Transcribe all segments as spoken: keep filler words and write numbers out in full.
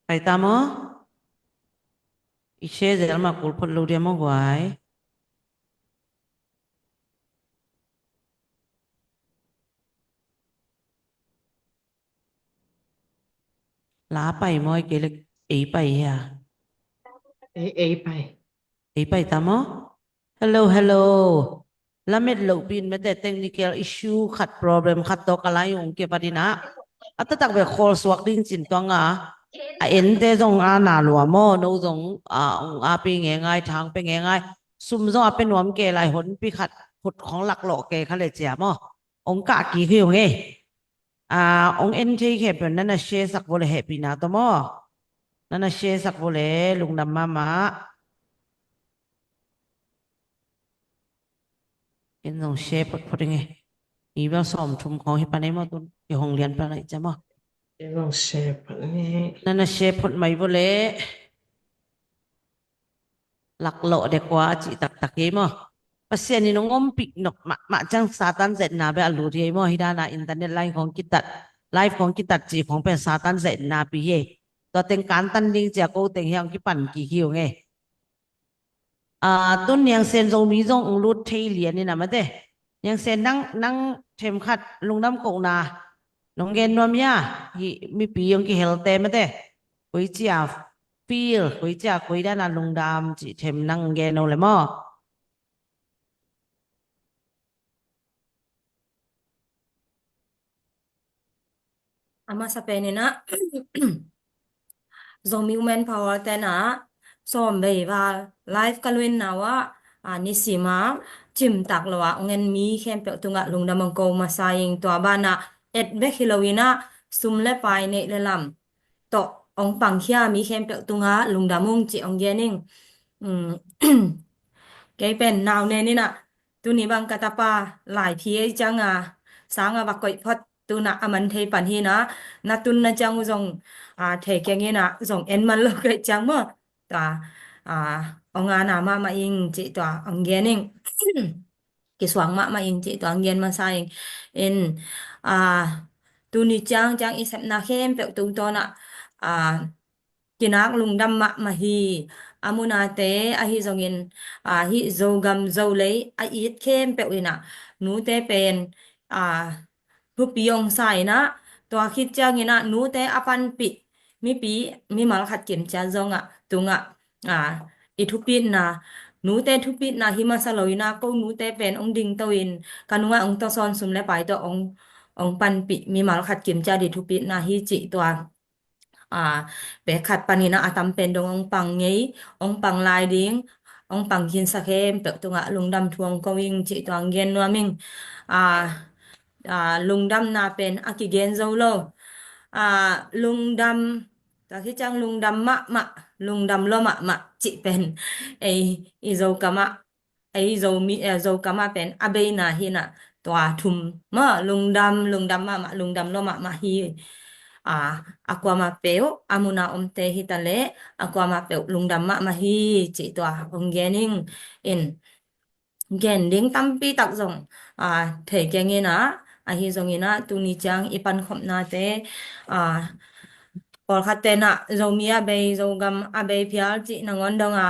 Pai ta maw? I share zel mah kul phot lo dia maw guai. La pai maw, ei kei leh ei pai hia? Ei, ei pai. Ei pai ta maw? Hello, hello. Lamet lohpi in mate, technical issue khat, problem khat tawh ka lai ung kei patina. A taktak bek khawl suak ding cin tuanga. A ente zong a na lua maw, no zong a ong a pe nge ngai, thang pe nge ngai. Sum zong a pe nuam kei lai, honpi khat khut khong laklawh kei kha le cia maw. Ong kah kik hi ung ei. A, ong en thei khempeuh na na share sak vo le hehpihna tawh maw. Na na share sak vo le lungdam mahmah. En zong share photphot ing ei. I bel sawm thum khawng hi pan ei maw, tun i hong lian pan ei cia maw. En zong share phot ing ei. Na na share phot mai vo le. Laklawh dek ua a cih taktak hi maw. Pasian in hong ompih nop mahmah ciang Satan zaihna bek a lut hi ei maw. Hi dana internet line khawng kitat, live khawng kitat cih khawng pen Satan zaihna pi hi ei. Tua teng kantan ding cia ko teng hi hong kipan kik hi ung ei. A, tun Niang Sen Zomi zong ong lut thei lian in a mate. Niang Sen nang, nang themkhat lungdam kohna nong gen nuam hia? Hih mipi ong kihelte mate. Koi cia feel, koi cia koi dana lungdam cih them nang gen o le maw. A masa pen in a Zomi Women Power ten a sawm vei val live ka luinna uah, a, nisim a cimtak lo a ong en mi khempeuh tungah lungdam ong ko masa ing. Tua banah et bek hi lo in a sum le pai neih le lam tawh ong pangkhia mi khempeuh tungah lungdam ung cih ong gen ing. Um, kei pen nau nen in a tuni bang ka tapa lai phi ei ciang a sang a va koih phot tuna a man thei pan hi na, na tun na ciang uh zong, a, thei keng in a zong en man lo kei ciang maw. Tua, a, ong ana mahmah ing cih tua ong gen ing. Kisuang mahmah ing cih tua ong gen masa ing. In, a, tuni ciang ciang i sepna khempeuh tungtawn ah, a, kinak lungdam mahmah hi. A munate ahi zongin, a, hih Zogam Zolei a it khempeuh in a nute pen, a, thupi ong sa in a, tua khit ciangin a nute a panpih mipi mimal khat kim cia zong a tungah, a, i thupitna, nute thupitna hi masa lo in a ko nute pen ong dingto in ka nungah ong tawsawn sum le pai tawh ong, ong panpih mimal khat kim cia di thupitna hi cih tua. A, pek khat panin a tam pen dong ong pang ngei, ong pang lai ding, ong pang khinsa khempeuh tungah lungdam thu ong ko ing cih tua ong gen nuam ing. A, a, lungdamna pen a kigen zo lo. A, lungdam, tua khit ciang lungdam mahmah, lungdam lua mahmah cih pen ei i Zokam ah, ei Zomi, eh, Zokam ah pen a beina hi na, tua thum maw, lungdam, lungdam mahmah, lungdam lua mahmah hi. A, a kuamah peuh, a muna omte hi ta leh a kuamah peuh lungdam mahmah hi cih tua ong gen ing. In gen ding tampi tak zong, a, thei keng in a, ahi zongin a tuni ciang i pankhopnate, a, pawlkhatte na Zomi a bei, Zogam a bei phial cih nangawn dong a,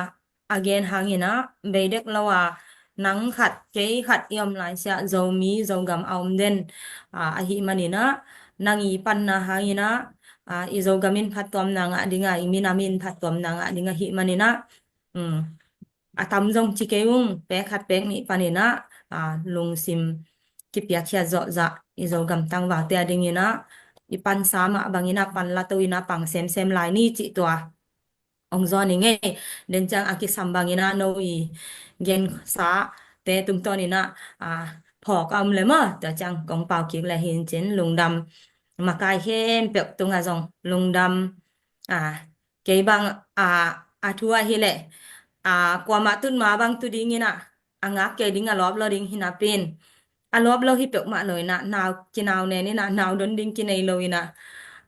a gen hangin a bei dek lo a, nang khat kei khat i om lai siah Zomi Zogam a om den, a, ahi manin a, nang i panna hangin a, a, i Zogam in phattuamna ngah ding a, i minam in phattuamna ngah ding ahi manin a, um, a tam zong ci kei ung, pek khat pek nih panin a, a, lungsim kipiakkhiat zawhzah i Zogam tangvalte a dingin a, i pansa mah bangin a panla to in a pang semsem lai ni cih tua ong zawn ing ei. Den ciang a kisam bangin a no i gensate tungtawn in a, a, phawk a om le maw, tua ciang kong pau kik le hi in cin lungdam makai khempeuh tungah zong lungdam, a, kei bang, a, a thu ahi leh, a, kuamah tut ma bang tu dingin a, a ngak kei ding a lawp lo ding hi napi in, a lawp lo hi peuhmah lo in a, nau kinau nen in a, nau don ding kinei lo in a,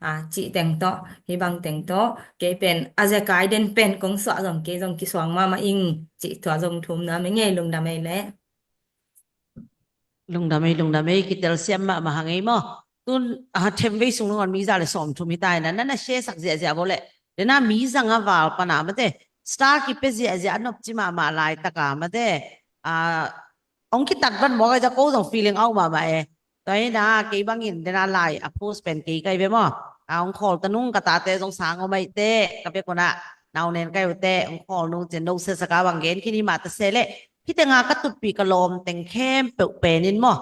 a, cih teng tawh, hi bang teng tawh, kei pen a zekai den pen kong suah zong kei zong kisuang mahmah ing cih tua zong thum nuam ing ei, lungdam ei leh. Lungdam ei, lungdam ei, kitelsiam mahmah hang ei maw. Tun a themvei sung nangawn mi za le sawmthum hi ta hi na, na na share sak ziahziah vo le. Dena mi zanga val pana mate, star kipia ziahziah a nopci mahmah laitaka mate, a hong kitat vat mawk a, ko zong feeling au mahmah e. Tua hi na, kei bangin dena lai a post pen kei kai ve maw. A hong khawl ta nung ka tate zong sang om aihte, ka bek una nau nen kai ute, hong khawl nung cin no sesaka bang gen khin hi mah ta se le, hitenga ka tutpi ka lawm teng khempeuh penin maw,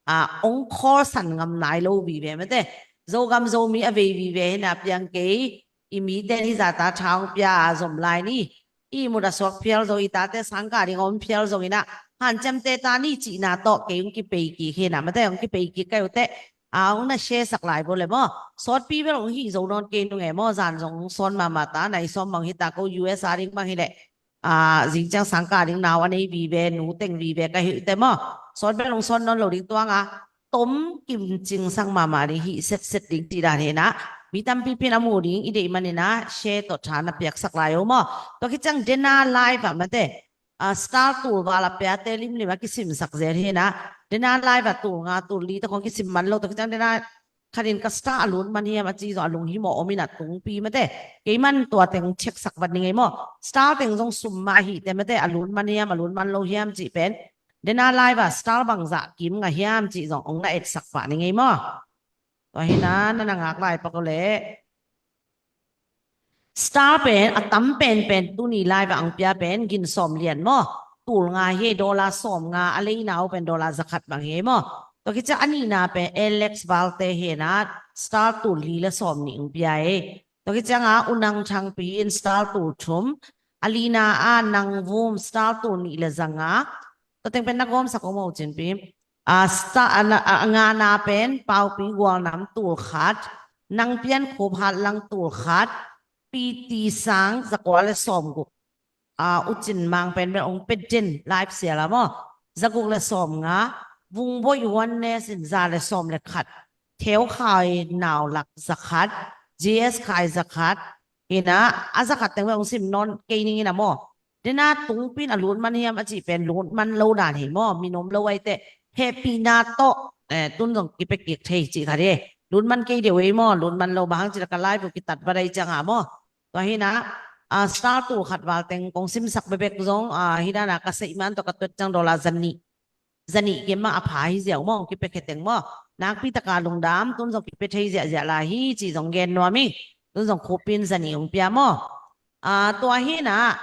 a hong khawl san ngam nai lo vive mate. Zogam Zomi a vei vive hi na, piang kei, i mite ni zata tha hong pia a zom lai ni. I mut a suak phial zong, i tate sangkah ding a om phial zong ina, hanciamte ta ni cihna tawh kei hong kipei kik hi na mate, hong kipei kik kai ute. A hong na share sak lai bo le maw. Sawtpi bel hong hih zo nawn kei nung e maw, zan zong hong sawn mahmah ta, nai sawm bang hi ta, ko U S a ding bang hi le, a zing ciang sangkah ding nau a nei vive, nu teng vive ka hi ute maw. Sawt bel hong sawn nawn lo ding tuanga, tom kim cing sak mahmah ding, hih setset ding cih dan hi na. Mi tampi pin a mu ding i deih manin a share tawh tha na piaksak lai o maw. Tua khit ciang dena live ah mate, a star tul val a piate limlim a kisimsak zel hi na. Dena live ah tul nga tul li te khong kisim man lo, tua khit ciang dena khatin ka star a lut man hiam a ci zong a lunghimawh om ina tungpi mate. Kei man tua teng check sak vat ni ngei maw. Star teng zong sum mah ahihte mate, a lut man hiam a lut man lo hiam cih pen dena live ah star bangzah kim ngah hiam cih zong hong na etsak pah ni ngei maw. Tua hi na, na na ngak lai pak o le. Star pen a tam penpen tuni live ah hong pia pen gin sawm lian maw. Tul nga hi, dollar sawm nga, a leina uh pen dollar zakhat bang hi maw. Tua khit ciang a nihna pen Alex Valte hi na, star tul li le sawm nih hong pia e. Tua khit cianga U Nang Thangpi in star tul thum, a lina a Nang Vum star tul nih le zanga. Tua teng pen na gawmsak om o Cinpi. A star a, a, a ngana pen Paupi Gualnam tul khat, Nang Pian Khup Hatlang tul khat, P T Sang zakua le sawmguk. A, U Cin Mang pen bel hong pia den live sial a maw. Zaguk le sawm nga, Vungboih Huan Ne sin za le sawm le khat, Theu Khai Nau Lak zakhat, J S Khai zakhat, hi na, a zakhat teng bel hong sim nawn kei ning ina maw. Dena tungpin a lut man hiam a cih pen lut man lo dan hi maw, min om lo aihte. Hehpihna tawh, eh, tun zong kipia kik thei cih khat hi. Lut man kei deuh ei maw, lut man lo bang hang cih la ka live uh kitat vat ahi cianga maw. Tua hi na, a, star tul khat val teng kong simsak bekbek zong, a, hi dana ka seih man tawh ka tuat ciang dollar zanih, zanih kim mah a pha hi ziau maw, kipia khe teng maw. Nakpi taka lungdam, tun zong kipia thei ziahziah lai hi cih zong gen nuam ing. Tun zong khupin zanih hong pia maw. A, tua hi na,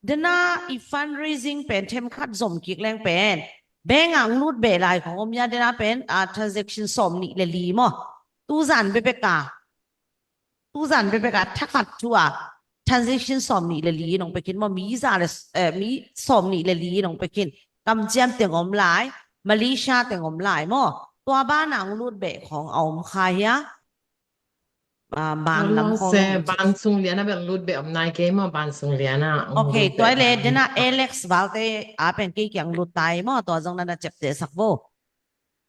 dena i fundraising pen themkhat zom kik leng pen bank ah hong lut beh lai khong om hia, dena pen, a, transaction sawm nih le li maw. Tuzan bekbek a, tuzan bekbek a thakhat thu a transaction sawm nih le li in hong pia khin maw, mi za le, eh, mi sawm nih le li in hong pia khin. Kamciam teng om lai, Malaysia teng om lai maw. Tua banah hong lut beh khong a om kha hia. Ah, ban lam khong se, ban sung lian a bel lut beh om nai kei maw, ban sung lian a. Ok, tua le dena Alex Valte a pen kei kiang lut tai maw, tua zong na na ciapteh sak vo.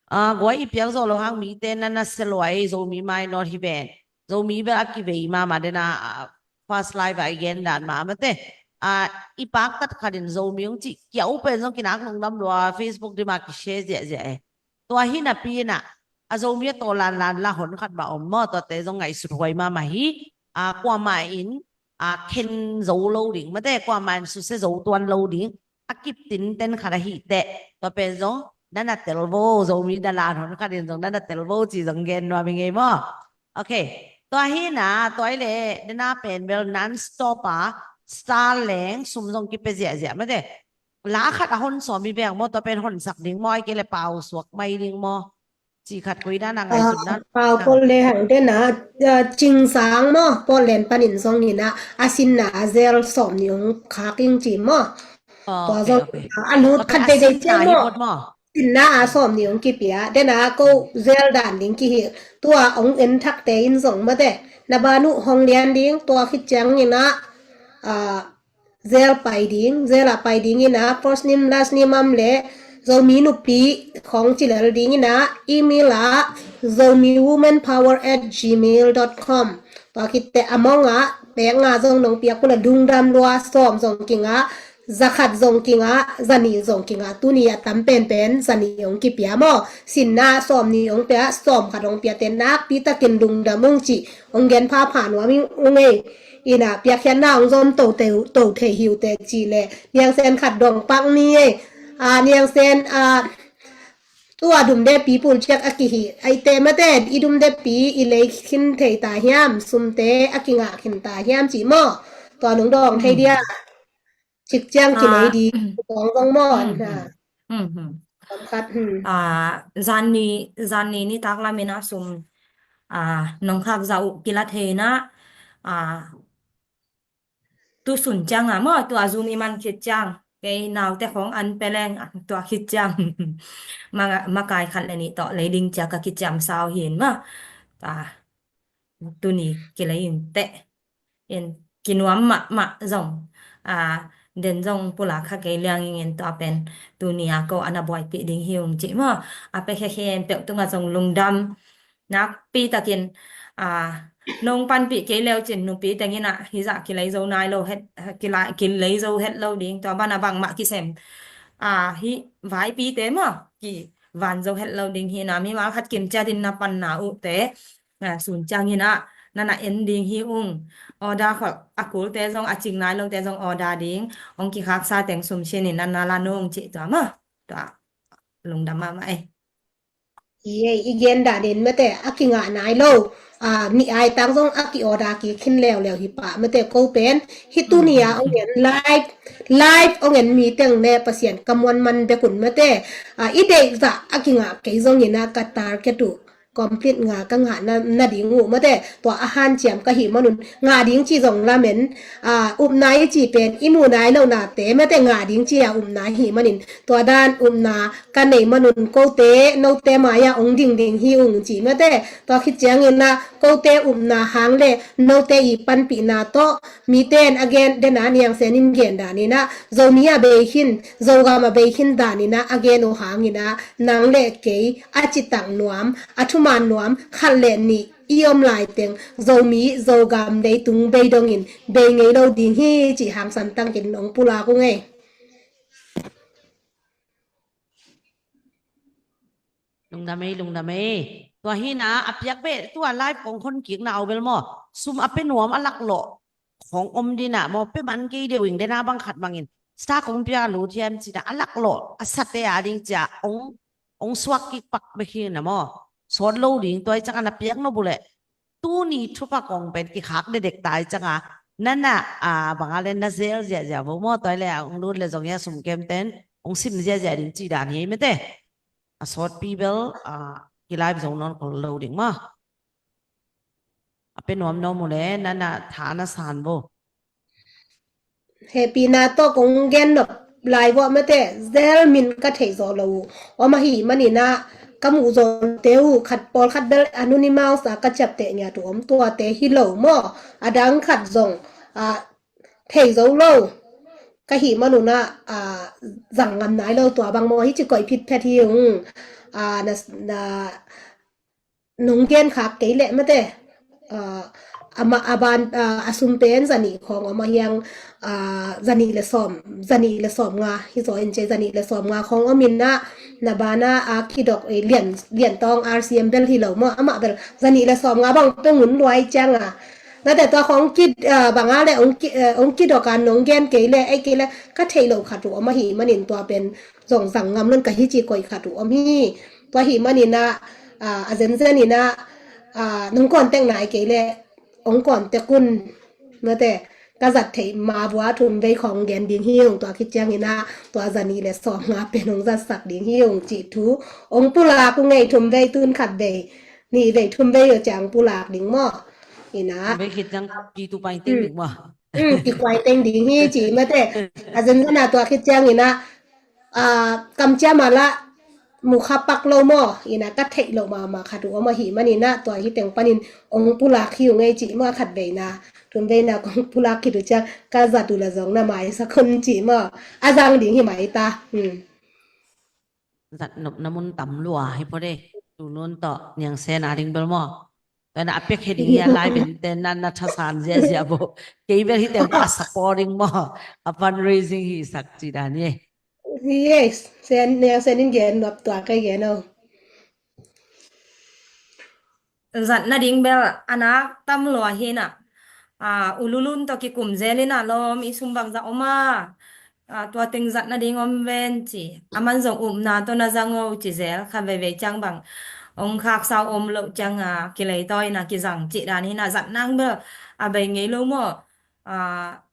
Ah, guai i piak zo lo hang mite na na sia lua ei, Zomi mai not hi ven. Zomi bel a kivei mahmah dena, ah, first live a i gen dan mah mate. Ah, i paktat khatin Zomi hong cih kiau pen zong kinak lungdam lua, Facebook dim a kishare ziahziah e. Tua hi napi ina, a Zomi a tawlanlan la hon khat mah om maw, tuate zong ngaihsut huai mahmah hi. A, kuamah in, a, khen zo lo ding mate, kuamah in susia zo tuan lo ding. A kip tinten khat ahih teh, tua pen zong na na tel vo, Zomi na lan hon khat in zong na na tel vo ci zong gen nuam hi ngei maw. Ok, tua hi na, tua hi le, dena pen bel non stop a, star leng sum zong kipia ziahziah mate. La khat a hon sawm hi veng maw, tua pen honsak ding maw, ai kei le pau suak mai ding maw. Ci khat koi dan a ngaihsutna. Pau pawl le hang dena, ah, Cingsang maw, Portland panin zong hi na, a sinna a zel sawm nih hong khak ing ci maw. Tua zong, ah, a lut khat deidei ciang maw. Sinna a sawm nih hong kipia, dena ko zel dan ding kihi, tua hong en thakte in zong mate, na ban uh hong lian ding, tua khit ciang hi na, ah, zel pai ding, zel ah pai ding ina, first name, last name am le, Zomi nupi khong ci lel ding ina, email ah, zomi woman power at gmail dot com. Tua khit teh among ah, pek nga zong nong piak un a lungdam lua, sawm zong kinga, Za khat zong kingah, za nih zong kingah, tuni a tam penpen za nih hong kipia maw. Sinna sawm nih hong pia, sawm khat hong pia te nakpi takin lungdam ung cih hong gen phapha nuam ung ei. Ina piakkhiatna hong zom to thei uh teh cih leh Niang Sen khat dong pak ni ei. A, Niang Sen, a, tua dumdepi pulciak a kihi aite mate, i dumdepi i lei khin thei ta hiam, sumte a kingah khin ta hiam cih maw? Tua nong dawng thei dia. Cik ciang kilei di kong zong maw? Khat, hmm. Zanni, zanni nitak lamin a sum, a, nong khak zah uh kila thei na, a, tu sun ciang a maw, tua Zoom i man khit ciang, kei naute khong an peleng, a, tua khit ciang. Ma, makai khat le nih tawh lei ding ciak a kiciam sau hin maw. Tua, tuni kilei in teh. In kinuam mahmah zong, a, den zong pulak kha kei liang in tua pen tuni a ko ana buaipih ding hi ung cih maw. A pe khe khe in peuh tungah zong lungdam nakpi takin, a, nong panpih kei leu cin nupi teng in a hizah kilei zo nai lo het, kilei, kilei zo het lo ding tua bana bangmah kisem, a, hi vaipite maw ki van zo het lo ding hi na, mimal khat kim ciatin na panna uh te, a, sun ciangin a, na na en ding hi ung. Order khol a kulte zong a cing nai lote zong order ding hong kikhaksa teng sum sinin na na la nung cih tua maw. Tua lungdam mahmah ei. I ei, i gen danin mate, a kingah nai lo. A, mi ai tang zong a ki order kik khin leuleu hi pah mate, ko pen hi tuni a ong en live, live ong en mi teng le Pasian ka muan man bek un mate. A, i deih zah a kingah kei zongin a ka target uh complete nga ka ngah na, na ding uh mate. Tua a hanciam ka hih manun ngah ding ci zong lamen, a, upna i ci pen i mu nai lo nate mate, ngah ding ci a upna hih manin tua dan upna ka nei manun kote note mai-ah ong ding ding hi ung ci mate. Tua khit ciangin ah kote upna hang le note i panpihna tawh mite in a gen dena Niang Sen in gen danin ah Zomi a bei khin, Zogam a bei khin danin ah a gen uh hangin ah nang le kei a citak nuam, a thuman nuam khat le nih i om laiteng Zomi, Zogam leitung bei dongin bei ngei lo ding hi cih hangsan tangin ong pulak ung ei. Lungdam ei, lungdam ei. Tua hi na a piak beh tua live kong khon kik na au bel maw. Sum a pe nuam a lak lawh khong om dina maw, pe man kei deuh ing dena bang khat bangin sa kong pia lut hiam cina a lak lawh a sate a ding cia ong, ong suak kik pak bek hi na maw. Sawt lo ding tua i cak a na piak no bu leh tuni thupha kong pen kikhak dedek ta i cak a nana, a, banga le na zel ziahziah bo maw, tua i le a ong lut le zong ia sum kem ten ong sim ziahziah ding ci dan hi ei mate. A sawtpi bel, a, ki live zo nawn khol lo ding maw. A pe nuam nuam uh le nana tha na san bo. Hehpihna tawh kong gen nop lai vawh mate, zel min ka theih zawh lo uh om ahih manin ah ka muh zawh lote uh khat, pawlkhat bel anonymous a ka ciapteh ngiat uh om, tuate hi lo maw. A dang khat zong, a, thei zo lo ka hih manun ah, a, zang ngam nai lo tua bang maw, hi ci koih phitphet hi ung. A, na, na, nong gen khak kei leh mate, a, a ma, a ban, a, a sum pen zanih khawng om a hiang, a, zanih le sawm, zanih le sawm nga hi zaw in ce, zanih le sawm nga khawng om in ah na ban ah a kidok, eh, lian, lian tawng R C M bel hi lo maw, amah bel zanih le sawm nga bang pe ngun luai ciang a. Nate tua khawng ki, a, bang a le ong ki, a, ong kidok a nong gen kei leh, ei kei leh ka theih loh khat uh om ahih manin tua pen zong zang ngam lon ka hi ci koih khat uh om hi. Tua hi manin ah, a, a zenzen in ah, a, nong kawn teng nai kei leh ong kawn tek un mate, ka zat theih ma bua thum vei khawng gen ding hi ung, tua khit ciangin ah tua zanih le sawm nga pen ong zatsak ding hi ung cih thu ong pulak ung ei, thum vei tun khat vei, nih vei thum vei uh ciang pulak ding maw. Ina. Thum vei khit ciang ki tu pai teng ding maw. Hmm, kikuai teng ding hi ci mate. A zenzen a tua khit ciangin ah, a, kamciam a lah mu kha pak lo maw, ina ka theih loh mahmah khat uh om ahih manin ah tua hi teng panin ong pulak hi ung ei ci maw, khat veina, thum veina kong pulak khit uh ciang ka zat uh la zong na maisak un ci maw. A zang ding hi mai ta. Hmm. Zat nopna mun tam lua hi pawh de. Tu nun tawh Niang Sen a ding bel maw. Tua na a pek he ding hi a lai pen te na na thasan ziazia bo. Kei bel hi teng pa supporting maw. A fundraising hi sak ci dan hi. Yes, sen ne sen in gen nuap tua kai gen o. Zat nading bel a nak tam lua hi na. A, ululun to kikum zel in a lawm i sum bang za om a. A, tua teng zat nading om ven ci. A man zong upna to na zang o ci zel kha veivei ciang bang. Ong khak sau om lo ciang a kilei to in a kizang ci dan hi na zat nang bel. A bei ngei lo maw. A,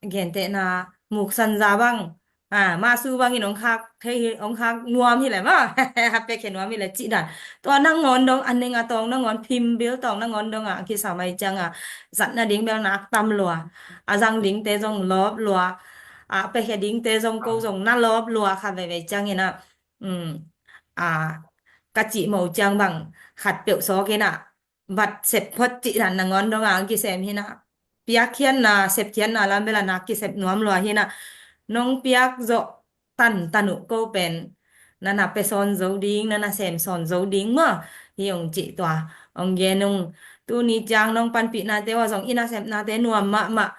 gente na muksan za bang. A, masu bangin ong khak thei hi, ong khak nuam hi le ma. A pek he nuam hi le ci dan. Tua nangawn dong, a neng a tawng nangawn, phim bil tawng nangawn dong a, kisa mai ciang a, zat nading bel nak tam lua. A zang dingte zong lawp lua. A pek he dingte zong ko zong na lawp lua kha veivei ciang in a. Um, a, ka cih mo ciang bang, khat peuh sawk in a. Vat sep phot cih dan nangawn dong a kisem hi na. Piak khiatna, sep khiatna lam bel a nak kisep nuam lua hi na. Nong piak zawh tan tan uh ko pen. Na na pe sawn zo ding, na na sem sawn zo ding maw. Hi ong cih tua. Ong gen ung tuni ciang nong panpihna te uh a zong i nasepna te nuam mahmah.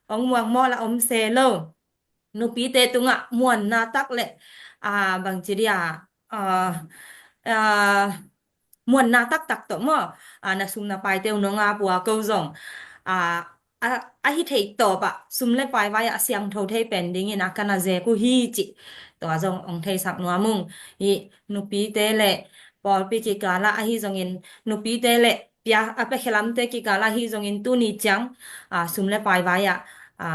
Ong muang mawh la om se lo. Nupite tungah muanna tak le, a, bangci dia, a, a, muanna taktak tawh maw, a, na sum na paite uh nong ap uh a ko zong, a, a, a hi thei tawpah sum le pai vai-ah a siangtho thei pen dingin a ka na zek uh hi cih. Tua zong ong theisak nuam ung. Hi nupite le pawlpi kikala ahi zongin nupite le pia a pekhelamte kikala hi zongin tuni ciang, a, sum le pai vai-ah, a,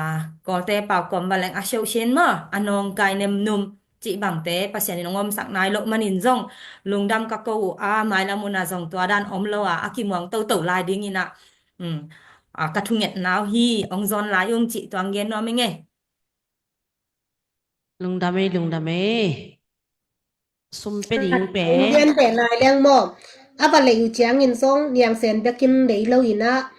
Kawlte pau kawm baleng a siausian maw, a nawngkai nemnum cih bangte Pasian in hong omsak nai loh manin zong lungdam ka ko uh a, mailam un a zong tua dan om lo a, a kimuang toto lai dingin a, um, a, ka thungetna uh hi, hong zawn lai ung cih tuang gen nuam ing ei. Lungdam ei, lungdam ei. Sum pe ding pen. Gen pe lai leng maw. A va lei uh ciangin zong Niang Sen bekin lei lo in a,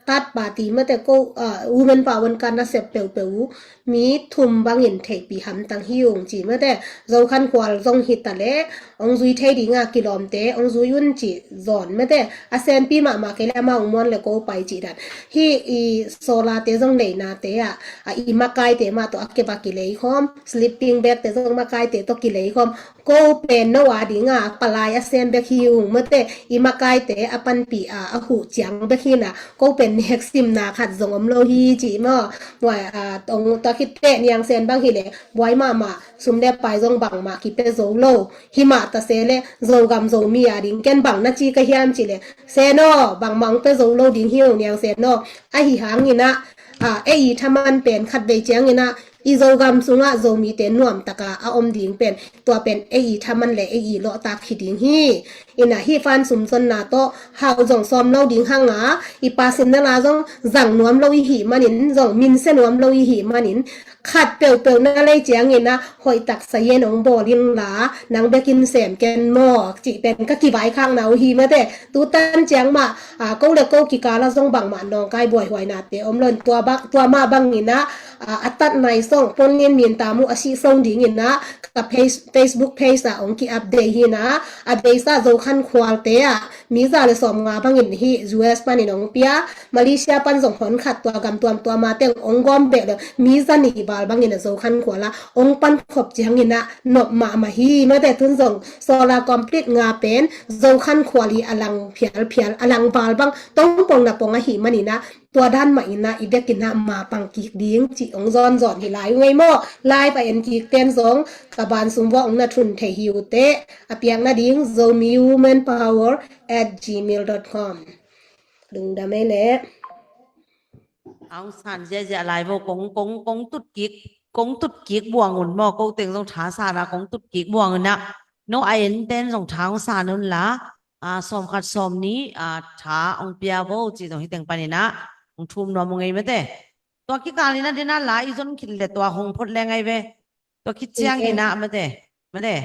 tat pa ti mate ko, a, women power ka nasep peuhpeuh uh mi thum bangin theihpih hamtang hi ung ci mate. Zo Khan Khual zong hi ta le, ong zui thei ding a kilawmte ong zui un ci zawn mate. A senpi mahmah kei le amah ong muan le ko pai ci dan. Hi i sawlate zong leinate ah, a, i makaite mah tawh a kei va kilei khawm, sleeping bag te zong makaite tawh kilei khawm. Ko pen no a ding a palai a sem bek hi ung mate, i makaite a panpih a, a huh ciang bek hi na, ko pen nek simna khat zong om lo hi ci maw. Nuai, a, tong ta khit teh Niang Sen bang hi le buai mahmah, sum le pai zong bangmah kipia zo lo. Hi mah ta se le Zogam Zomi a ding ken bang na ci ka hiam ci le, Sen aw, bangmah ong pia zo lo ding hi ung Niang Sen aw. Ahi hangin a, a, ei i thaman pen khat vei ciangin a, i Zogam sungah Zomite nuamtaka a om ding pen, tua pen ei i thaman le ei i lawhtak hi ding hi. In a hih fan sumzonna tawh hau zong sawm lo ding hang a, i personal a zong zang nuam lo i hih manin, zong minsia nuam lo i hih manin, khat peuhpeuh na lei ciangin a, hoih taksa yen ong bawl in la, nang bekin sem ken maw, cih pen ka kivaikhakna uh hi mate. Tu tan ciang mah, a, ko le ko kikala zong bangmah nawngkai buaihuainate om lo in tua bang, tua mah bangin a, a, a tat nai song, pon lin min tam uh a sih song dingin a, ka page, Facebook page ah ong ki-update hi na, a beisa Zo Khan Khualte ah, mi za le sawm nga bangin hi U S panin ong pia, Malaysia pan zong hon khat tua gam tuamtuam a teng ong gawm beh le, mi za nih val bangin a Zo Khan Khual a ong pan khop ciangin a nop mahmah hi mate. Tun zong sawla complete nga pen Zo Khan Khual i a lang phialphial, a lang val bang tongpong na pong ahi manin a, tua dan mah in a i vekin a ma pang kik ding cih ong zawnzawn hi lai uh ngei maw. Live a en kik ten zong ka ban sum vua ong na thun thei hi uh teh. A piak nading Zomi Women Power at gmail dot com. Lungdam ei le. Aung San ziazia lai vo kong, kong, kong tut kik, kong tut kik buang un maw, ko teng zong tha sa na kong tut kik buang un a. No a en ten zong tha ong san un la, a, sawm khat sawm nih, a, tha ong pia vo ci zong hi teng panin a, ong thum nuam ung ei mate. Tua kikal in a den a la i zon khit le tua hong phot le ngai ve. Tua khit ciangin a mate, mate.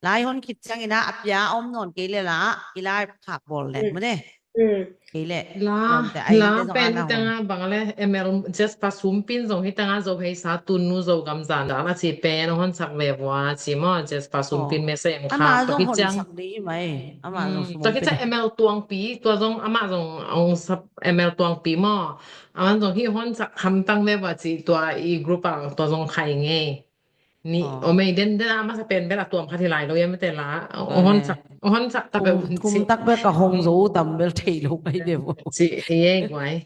Lai hon khit ciangin a a pia a om nawn kei le la i lai khak bawl le mate. Kei leh la, lawmte a la pen hi teng a bang le M L Jasper Sumpin zong hi teng a, Zo hei sa tun nu Zogam zan dal a ci pen hon sak ve vua ci maw, Jasper Sumpin message ang kha. Ama zong hon sak ding hi mai. Ama zong tua khit ciang M L Tuangpi, tua zong ama zong ong sap M L Tuangpi maw. Aman zong hi hon sak hamtang ve vua ci tua i group a tua zong khai ngei. Ni omei den den a masa pen bel a tuam khat hi lai lo ia mete la. Hon sak, hon sak ta bel thum tak bel ka hong zo tam bel thei lo kai de bo. Ci ei guai.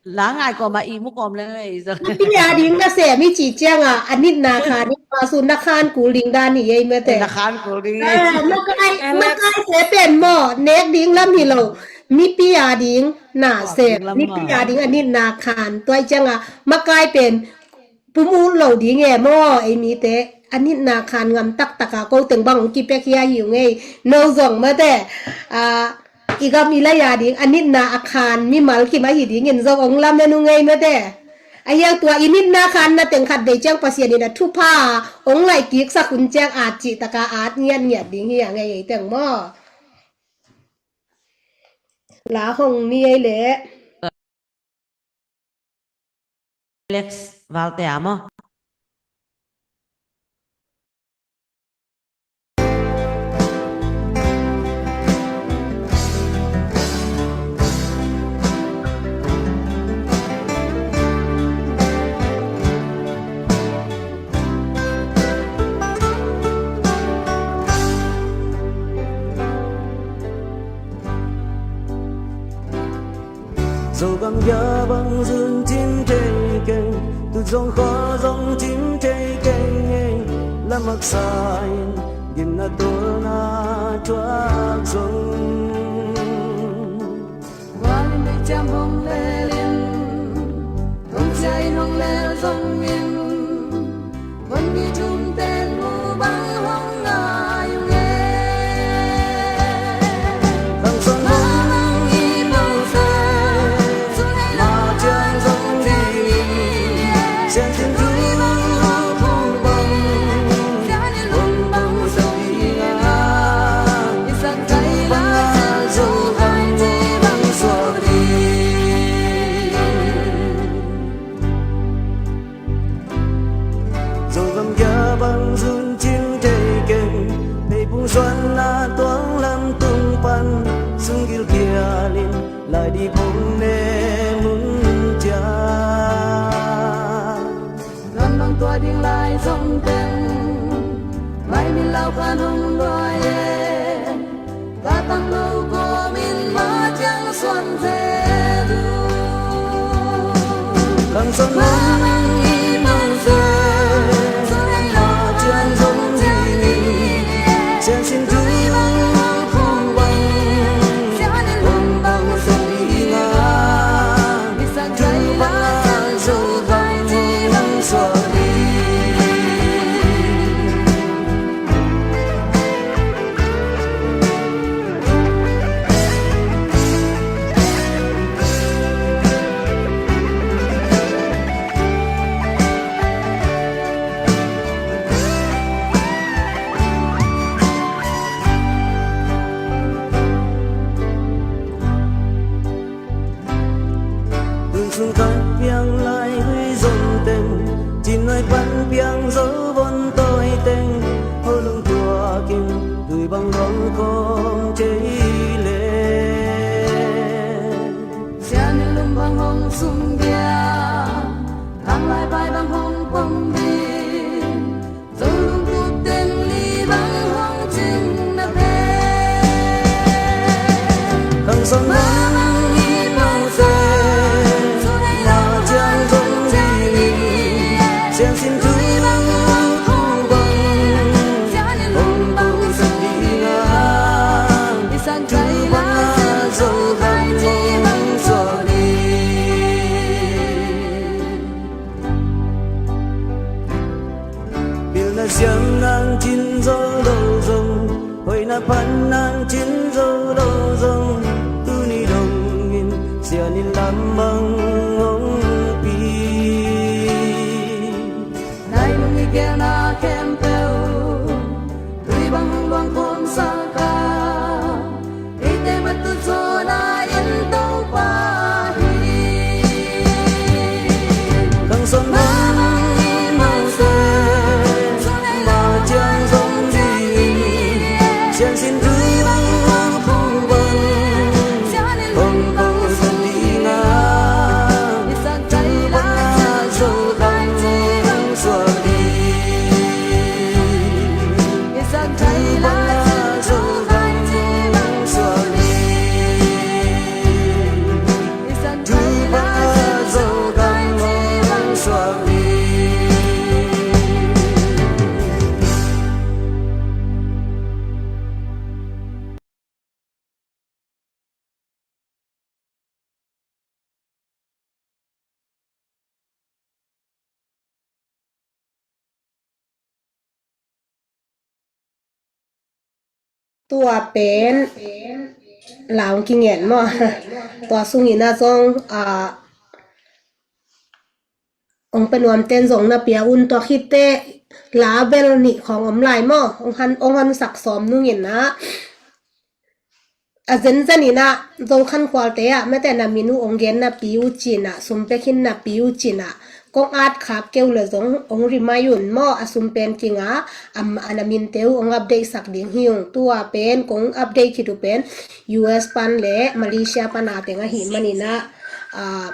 La ngai ko ma i mu kom le ei za. Pi a ding na se mi ci ciang a, a nit na khan ni ma su na khan kul ding dan hi ei mete. Na khan kul ding ei. Makai, makai se pen mo nek ding lam hi lo. Mi pi a ding na se mi pi a ding a nit na khan tua ciang a makai pen pum ut lo ding e maw, ei mite a nitna khan ngam taktak a ko teng bang hong kipia khia hi ung ei. No zong mate, a, i gam i lai a ding a nitna a khan mimal kim ahi dingin zong hong lamen ung ei mate. A hiang tua i nitna khan na teng khat vei ciang Pasian in a thupha hong lai kik sak hun ciang at cih taka at ngiat ngiat ding hi a ngei ei teng maw. La hong ni ei leh. Alex Valtea maw? Zogam ya bang zun cin thei keng, tu zong kho zong cin thei keng ei, lamaksa in gimna tolna thuak zong. Gualin bei ciam hong lelin, hong cia in hong lel zongin, Hong mi thum ten mu bang hong ngai ung e. Bang zong bang i bang se, ma ciang zong ding in, sian sin tui bang hong bang, hong bang zong ding a, i sak kai la zo bang, bang suak ding. Zogam ya bang zun cin thei keng, pei pung suan na tuang lam tung pan, sung gil kial in, lai di pung ne mun cia. Lam bang tua ding lai zong teng, mai min lau khan hong luai e. Ka tang lo ko min ma ciang suan ze du. Kan suan mang i mang ze, ma ciang zong ding in, sian sin tui bang hong bang, hong bang zong ding a, tui bang a zo bang hong suak ding. Tun sung khat piang lai lui zong teng, cin nai pan piang zo von toi teng, ho lung tuak in tui bang long khong cei le. Sian in lum bang hong sung dia, ang lai pai bang hong pom ding. Zo lungtup teng li bang hong cing na pen. Khang son bang i pau se, na ciang zong ding in, sian sin tui bang hong bang, hong bang zong ding a, i san kai la zo bang hong suak ding. Pilna siam nang cin zo lo zong, hoihna phan nang cin zo lo zong, tuni dongin sian in lam bang hong pi. Nai nung i gelna khempeuh, tui bang hong luang khawm sak a, eite matut zawn a Tua pen la hong kingen maw? Tua sungin ah zong, ah, hong pia nuamten zong na pia un. Tua khit teh la bel nih khawng om lai maw? Hong han, hong hansak sawm nungin ah, a zenzen in ah Zokhankhualte ah mate na min uh hong gen napi uh cin ah, sum pia khin napi uh cin ah, kong at khak kei uh leh zong hong remind un maw? A sum pen kinga, am, a na minte uh hong update sak ding hi ung. Tua pen kong update khit uh pen U S pan leh Malaysia pan a teng ahih manin ah, ah,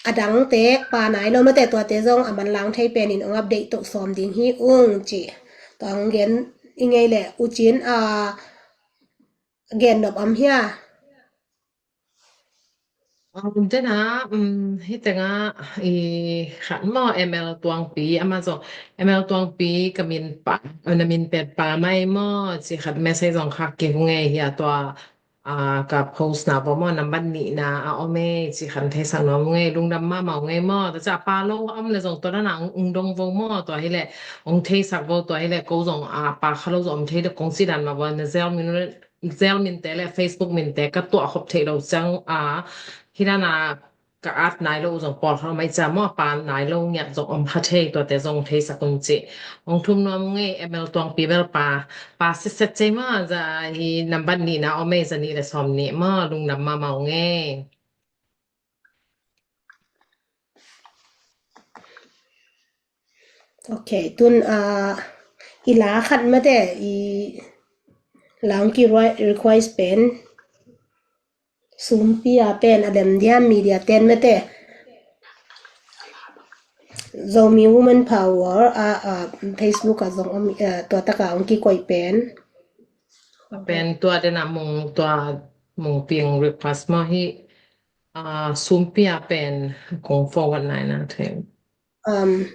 a dangte pa nai lo mate, tuate zong a manlang thei penin hong update toh sawm ding hi ung ci. Tua hong gen i ngei leh uh cin, ah, gen nop om hia? Um, dena, um, hih tengah, i, khat maw, M L Tuangpi, amah zong, M L Tuangpi, ka min pa, uh, na min pen pa mai maw, ci khat message zong khak kik uh ngei hia tua, ah, ka post na bawh maw, nambat nihna a om ei, ci khat theisak nuam uh ngei, lungdam mahmah uh ngei maw, tua ciang pa lo a om leh zong tua dana hong, hong dong vo maw, tua hileh, hong theisak vo, tua hileh, ko zong, ah, pa kha lo zong om thei deuh kong ci dan mah vo, na zel min, zel minte leh Facebook minte ka tuah khop theih lo ciang, ah, hih dana ka at nai lo uh zong pawlkhat om ahih ciang maw, pa nai lo ngiat zong om kha thei, tuate zong theisak un ci. Hong thum nuam uh ngei, M L Tuangpi bel pa, pa sitset cei maw, za hi nambat nihna om ei, za nih leh sawm nih maw, lungdam mahmah uh ngei. Ok, tun, ah, i la khat mate, i la hong ki re-, request pen, sumpi a pen a lem diam, media ten mate. Zomi Women Power, ah, ah, Facebook ah zong om, ah, tua tak ah hong kikoih pen. Pen tua dena mong, tua mong piang request maw hi, ah, sumpi a pen kong forward nai na thei. Um,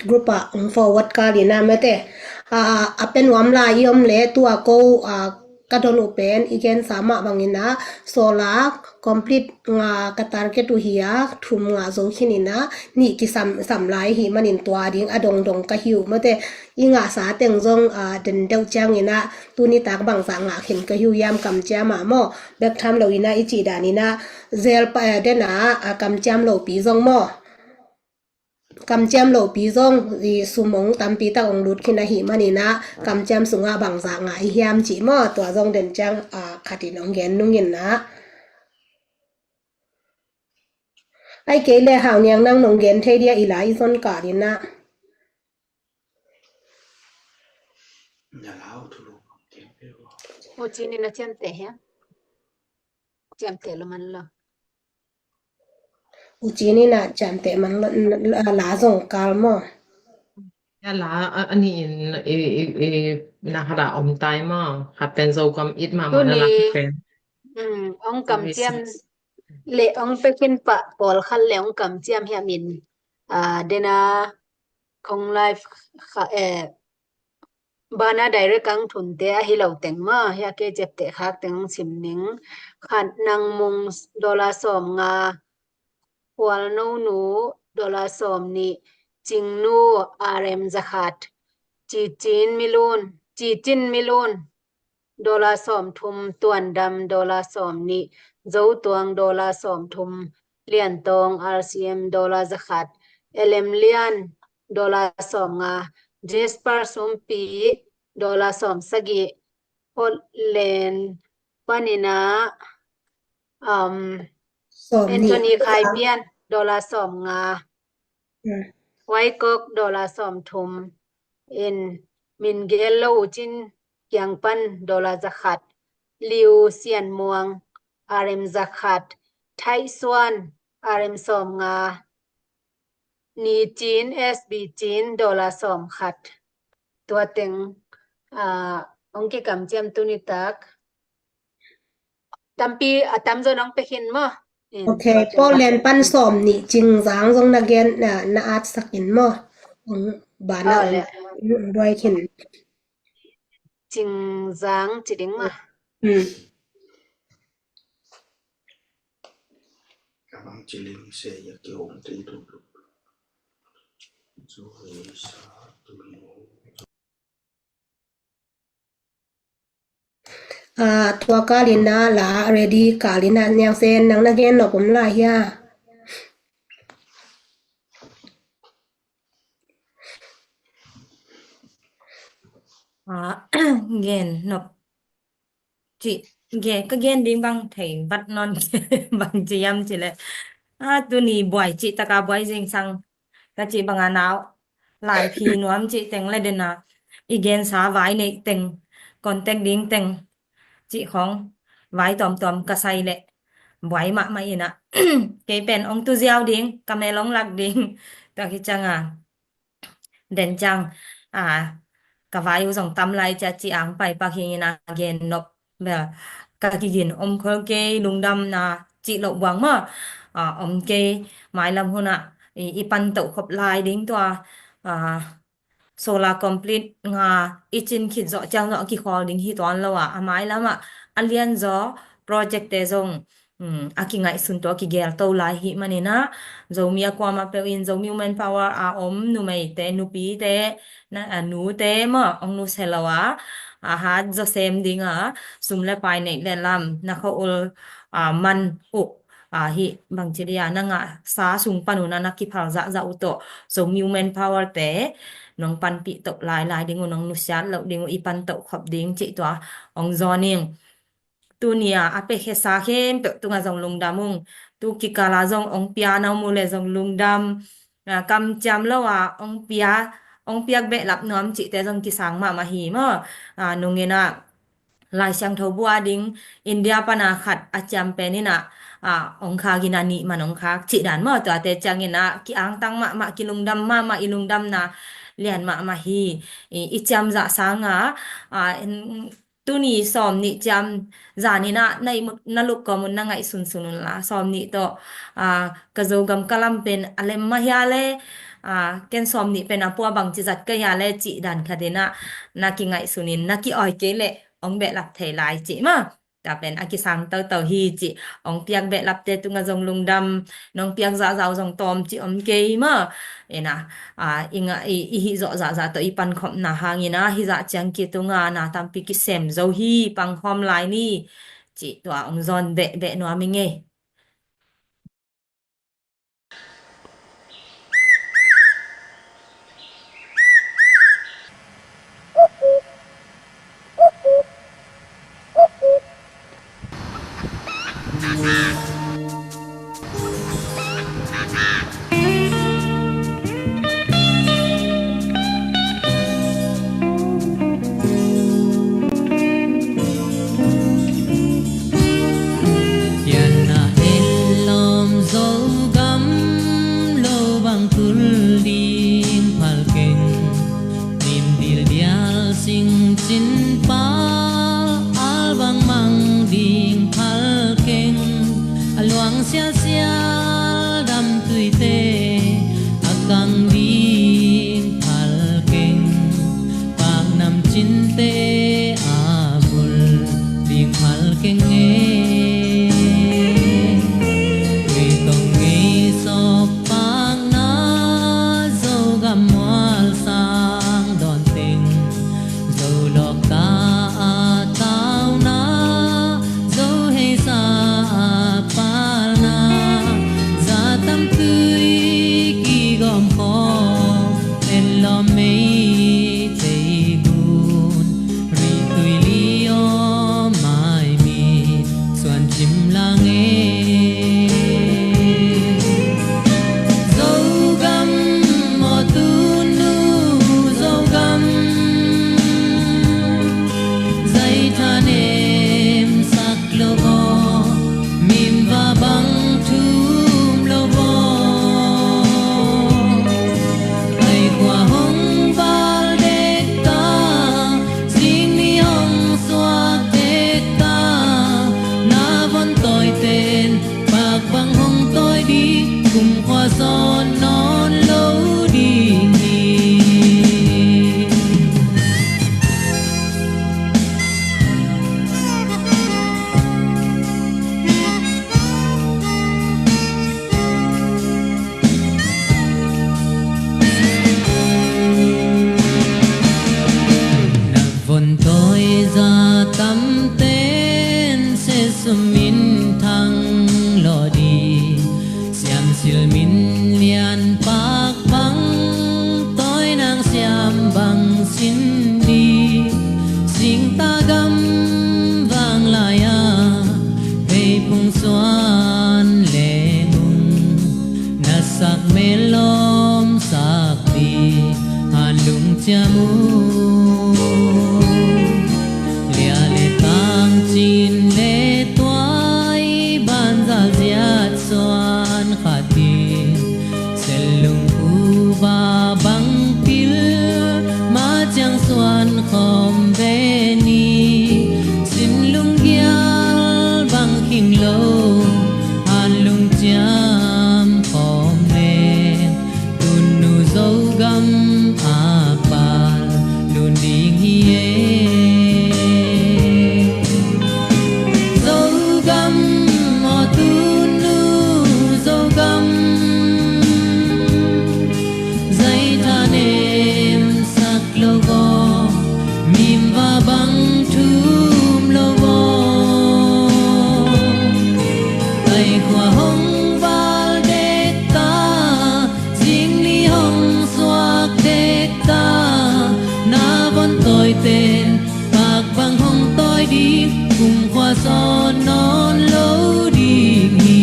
group ah hong forward kal in ah mate. Ah, a pia nuam lai i om leh tua ko, ah, ka don uh pen i gensa mah bangin ah sawla complete nga ka target uh hi a, thum ngah zo khin in ah nih kisam, sam lai ahih manin tua ding a dongdong ka hi uh mate. I ngahsa teng zong, ah, den deuh ciangin ah tuni tak bangzah ngah khin ka hi uh hiam, kamciam ah maw? Bek tham lo in ah i cih dan in ah zel pa, eh, den ah, ah, kamciam lopi zong maw? Kamciam lopi zong i sum hong tampi tak hong lut khin ahih manin ah kamciam sungah bangzah ngah i hiam cih maw? Tua zong den ciang, ah, khat in hong gen nungin ah. Ahih kei leh Hau Niang, nang nong gen thei dia, i la i zon kal in ah. U Cin in a ciamteh hia? Ciamteh lo man lo. U Cin in a ciamteh man lo, la, la zong kal maw? Ya la, a, a nih in i, i, i, na khat a om tai maw? Khat pen Zogam it mahmah na la khat pen. Mm, hong kamciam leh hong pia khin pah pawlkhat leh hong kamciam hiam in, ah, dena kong live kha, eh, bana direct ang thunte ahi lo teng maw, hia kei ciapteh khak teng ang sim ning. Khat Nang Mung dollar sawm nga, Hual No Nu dollar sawm nih, Cing Nu R M za khat, Ci Cin Milun, Ci Cin Milun dollar sawm thum, Tuan Dam dollar sawm nih, Zo Tuang dollar sawm thum, Lian Tawng R C M dollar za khat, L M Lian dollar sawm nga, Jasper Sumpi dollar sawm sagih, Portland panin ah, um, sawm nih. Anthony Khai Pian dollar sawm nga, hmm, Huai Kok dollar sawm thum, in min gel lo uh cin kiang pan dollar za khat, Liu Sian Muang R M za khat, Thai Suan R M sawm nga, Ni Cin, S B Cin dollar sawm khat. Tua teng, ah, hong kikamciam tuni tak. Tampi, a tamzaw in hong pia khin maw? In, ok, tua teng Portland pan sawm nih, Cing Zang zong na gen, na, na at sak in maw? Hong bana, oh, hong, le, hong buai khin. Cing Zang ci ding maw? Hmm. Ka bang ci ling se ya ki hong te tu. Zo he sa tu no. Ah, tua kalin ah la ready kalin ah Niang Sen, nang na gen nop om lai hia? Ah, gen nop. Ci, gen, ka gen ding bang thei vat nawn, bang ci hiam cih leh, ah, tuni buai cih taka buai zingsang, ka cih banga nau lai phi nuam cih teng le den a, i gensa vai neih teng, contact ding teng cih khong vai tuamtuam ka sai leh buai mahmah in ah, kei pen ong tu ziau ding, ka mel ong lak ding, tua hi cianga den ciang, a, ka vai uh zong tam lai cia, ci ang pai pak hi in ah, gen nop bel ka kigin om khol kei, lungdamna cih loh buang maw, a, om kei. Mailam hun ah i, i pan toh khop lai ding tua, a, solar complete nga i cin khit zawh ciang zawh a kikhawl ding hi tuan lo a, a mailam ah a lianzaw project te zong, um, a kingaihsun tawh a kigelto lai hi manin ah, Zomi a kuamah peuh in, Zomi Women Power a om numeite, nupite, na, a, nute maw, ong nusia lo a, a hat zaw sem ding a, sum le pai neih le lam, na khua ul, a, man uh, a, hi bangci dia, na ngahsa sung pan uh na, na kiphal zahzah uh tawh, Zomi Women Power te nong panpih toh lailai ding uh, nong nusiat loh ding uh, i pan toh khop ding cih tua ong zawn ing. Tuni a, a pekhesa khempeuh tungah zong lungdam ung. Tu kikal a zong ong pia na om uh leh zong lungdam. A, kamciam lo a ong pia, ong piak behlap nuam cihte zong kisang mahmah hi maw. A, nungin ah Lai Siangtho bua ding India pana khat a ciam pen in ah, a, ong khak in ah, nih man ong khak cih dan maw. Tuate ciangin ah ki-angtang mahmah, kilungdam mahmah, i lungdamna lian mahmah hi. I, i ciam zah sanga, a, in, tuni sawm nih ciam zan in ah na i mut, na luk kawm un na ngaihsunsun un la. Sawm nih tawh, a, ka Zogam ka lam pen a lem mah hia le, a, ken sawm nih pen a pua bangci zat ka hia le cih dan khat in ah na kingaihsun in, na ki-awi kei leh ong behlap thei lai cih maw. Tua pen a kisang toto hi cih ong piak behlapte tungah zong lungdam, nong piak zahzah uh zong tawm cih om kei maw. In ah, a, i ngah, i, i hih zawh zahzah tawh i pankhopna hangin ah, hih zah ciang kitunga na tampi kisem zo hi, pangkhawm lai ni, cih tua ong zawn behbeh nuam ing ei. Pianna en lawm Zogam lo bang tul ding phal keng. Nim dildial sing cin pal al bang mang ding phal keng. A luang sialsial dam tuite a kang ding phal keng. Pak nam cinte a bul ding phal keng e. Ngei tong ngei sawk pakna Zogam mual sang dawn teng. Zo lawkta a tauna, Zo heisa a palna, za tamtui kigawm khawm, en lawm mei tei gun, ri tui li aw mai mi, suan cim lang e. Zogam aw tunu Zogam, zai thanem sak lo aw, mim va bang thum lo aw. Ai khua hong val dek ta, zing ni hong suak dek ta, na von tawi ten pak bang hong tawi ding, kumkhua zawn nawn lo ding hi. Na von tawi za tamte minthang lawh ding, siamsil min lian pak bang, tawi nang siam bang sin ding, singtang gam vang lai-a vei phung suan leng ung, na sak mel lawm sak ding han lungciam ung. Lia le tang, cin le tuai, banzal ziat suan khat ding, sel lung kuva bang pil, ma ciang suan khawm ve ni, sin lunggial bang khing lo, han lungciam khawm leng, tunu Zogam a pal lun ding hi e. Zogam aw, tunu Zogam, zai thanem sak lo aw, mimva bang thum lo aw. Ai khua hong val dek ta, zing ni hong suak dek ta, na von tawi ten pak bang hong tawi ding, kumkhua sawn nawn lo ding hi.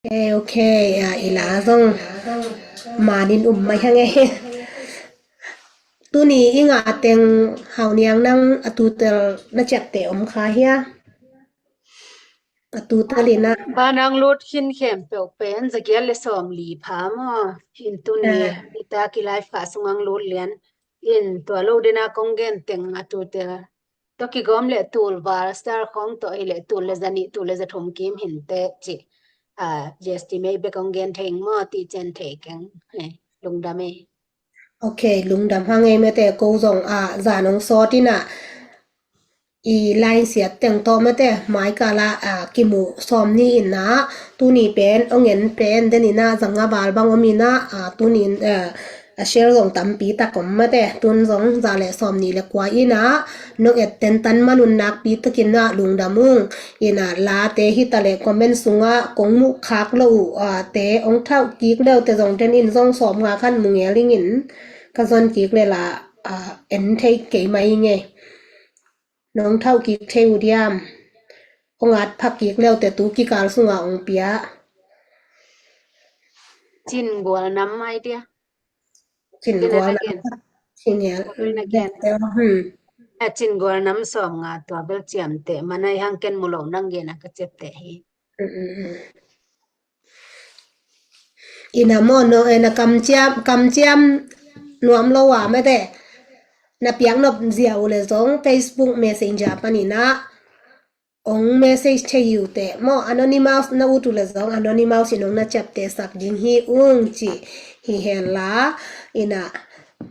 Ok, ok, ah, i la zong manin um mai hang e. Tuni i ngah teng Hau Niang, nang a tutel na ciapteh om kha hia? A tutel in ah. Ba nang lut khin khempeuh pen za giat le sawmli pha maw? In tuni, ah, i tak i live kha sung ang lut lian. In tua lo dena kong gen teng a tutel tawh kigawm le tul val star khawng tawh hi le tul le za nih, tul le za thum kim hinteh ci. Ah, G S T mei bek kong gen thei ing maw, ti cian thei keng. Hei, lungdam ei. Ok, lungdam hang ei mate, ko zong, ah, zan hong sawt in ah, i line siat teng tawh mate, mai kal ah, ah, kimu sawm ni in ah, tuni pen hong en pen den in ah, za nga val bang om in ah, ah, tuni in, ah, a share zong tampi tak om mate, tun zong za le sawm ni le kua in ah, nong et ten tan man un nakpi takin ah lungdam ung. In ah late hi ta le comment sungah kong muh khak lo uh, ah, te hong thauh kik le uh te zong den in zong sawm nga khan mu ngel ing in, ka zon kik le la, ah, en thei kei mai ing e. Nong thauh kik thei uh diam? Hong at phak kik le uh te tu kikal sungah hong pia. Cin gual nam mai dia. Cin gual nam. Cin gual nam. Hmm. A cin gual nam sawm nga tua bel ciamteh, manai hang ken mu lo nang gen a ka ciapteh hi. Mm, mm, mm. Ina maw, no, eh, na kamciam, kamciam nuam lo a mate, na piak nop zia uh le zong Facebook Messenger panin ah hong message thei uh teh maw, anonymous na ut uh le zong anonymous in hong na ciapteh sak ding hi ung ci hi hen la. Ina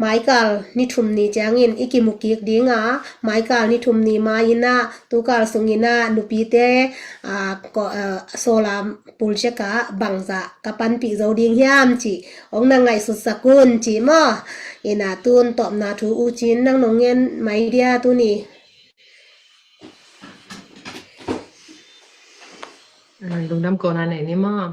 maikal ni thum ni ciangin i kimu kik ding a, maikal ni thum ni ma in ah, tukal sung in ah, nupite, ah, ko, ah, solam pulchek ah bangzah ka panpih zo ding hiam ci hong na ngaihsut sak un ci maw. Ina tun tawpna thu uh cin nang nong ngen mai dia tuni. Ah, lungdam kona nei ni maw.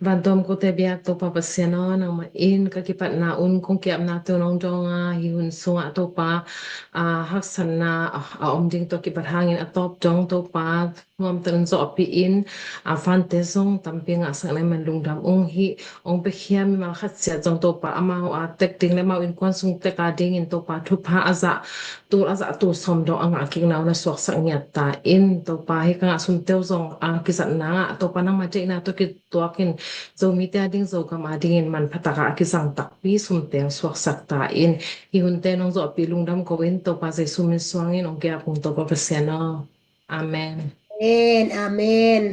Vantom kote biak Topa Pasian aw, nangmah in ka kipatna un kong kiapna teu nong dong a, hi hun sungah Topa, ah, haksatna, ah, a om ding tawh kipat hangin a tawp dong Topa nuamtakin zawhpih in, ah, fante zong tampi ngahsak na man lungdam ung hi. Hong piakhia mimal khat siat zong Topa amau a tek ding le amau innkuan sung tek a dingin Topa thupha a zah, tul a zah tul sawm dong a ngah kikna uh na suaksak ngiat ta in Topa, hi ka ngah sumte uh zong a kizatna ngah Topa nangmah deihna tawh kituakin Zomite a ding Zogam a dingin manpha taka a kizang takpi sumte hong suaksak ta in, hi hunte nong zawhpih lungdam ko in Topa Jesu min suangin hong kiap ung Topa Pasian aw. Amen. Amen, amen.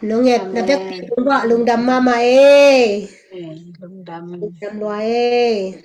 Nong et na bekpi lungdam mahmah ei. Amen. Lungdam. Lungdam lua ei.